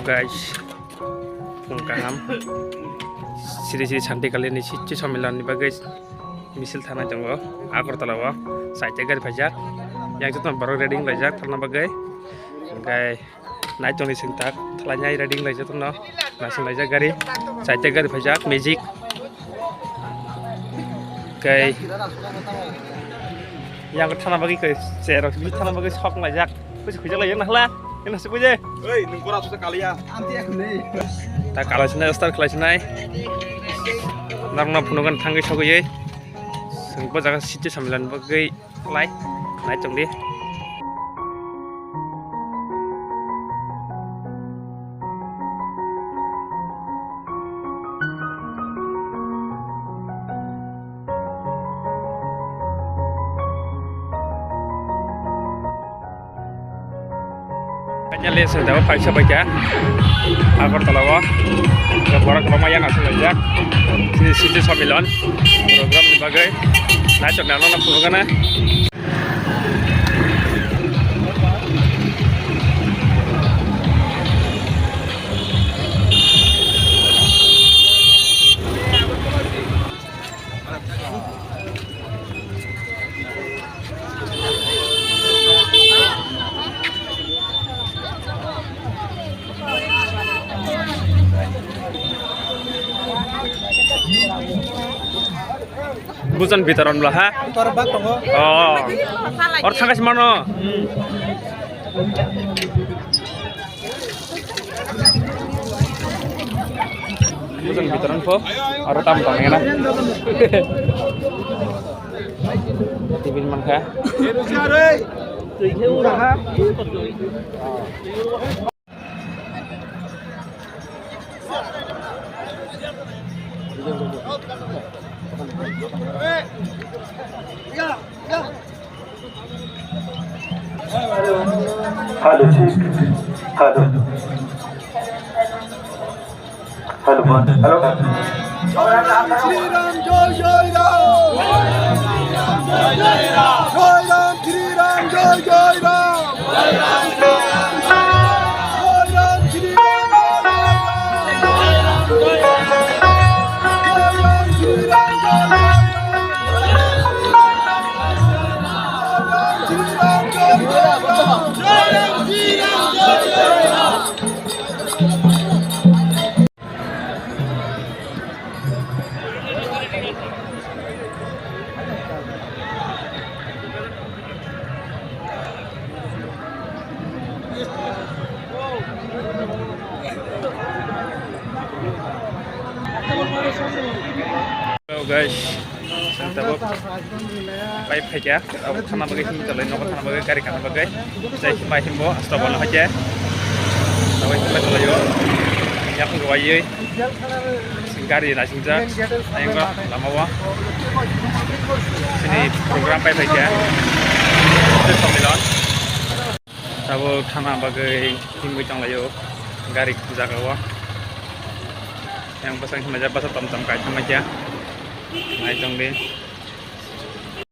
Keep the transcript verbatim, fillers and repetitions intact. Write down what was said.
Guys, phung kaham. Sri Sri Santi Kalini Sityo Sammilan ni bagwi misil thanai tongo Agartala o. Saite gari phaijak. Yang joto borok ready wng laijak thangna bagwi. Hingke nai tongni singtak thalai nai ready wng laijak tono. Nasing laijak gari. Saite gari phaijak magic. Hingke yang thana bagwi koi cherok thana bagwi sok laijak. Kusi khujak lai na hala. Ina se buje. Ei, nung kora susa kaliya. Anti aku nei. Ta kala sinai, start kala sinai. Nang na phunugan thangwi sogwi. Sing bo jaga Sityo Sammilan bagwi lai. Lai tong di. Kanya le sing daw paisa paikha Agartala o. Borok kwbangma yang aswk laijak. Sini Sityo Sammilan program ni bagwi. Naitok nano na phunukgana. Bujan bitoron bla ha? Tor bak tongo. Oh. Or thangkasi mano. Bujan bitoron po. Aro tam tong na. Tibin mankha. Hello, hello. Hello, hello. Jai Ram, Jai Ram. Jai Ram, Jai Ram. Jai Ram, Jai Ram. Jai Ram, Jai Ram. Hello guys, ang tabuk pai phaikha, tabuk thana bagwi himwi tolai, nogo thana bagwi, gari kana bagwi, jai himba himbo, asta bono haikhe, tabuk himba tolaio, yakung rwaiwi. Gari naisingcha, ayang lama o. Sini program pai phaikha. Sammilan. Tabuk thana bagwi himwi tonglaio. Gari jaga o. Yang bwsang himajak bwsa tom tom kai thangma kya. Nai tongdi.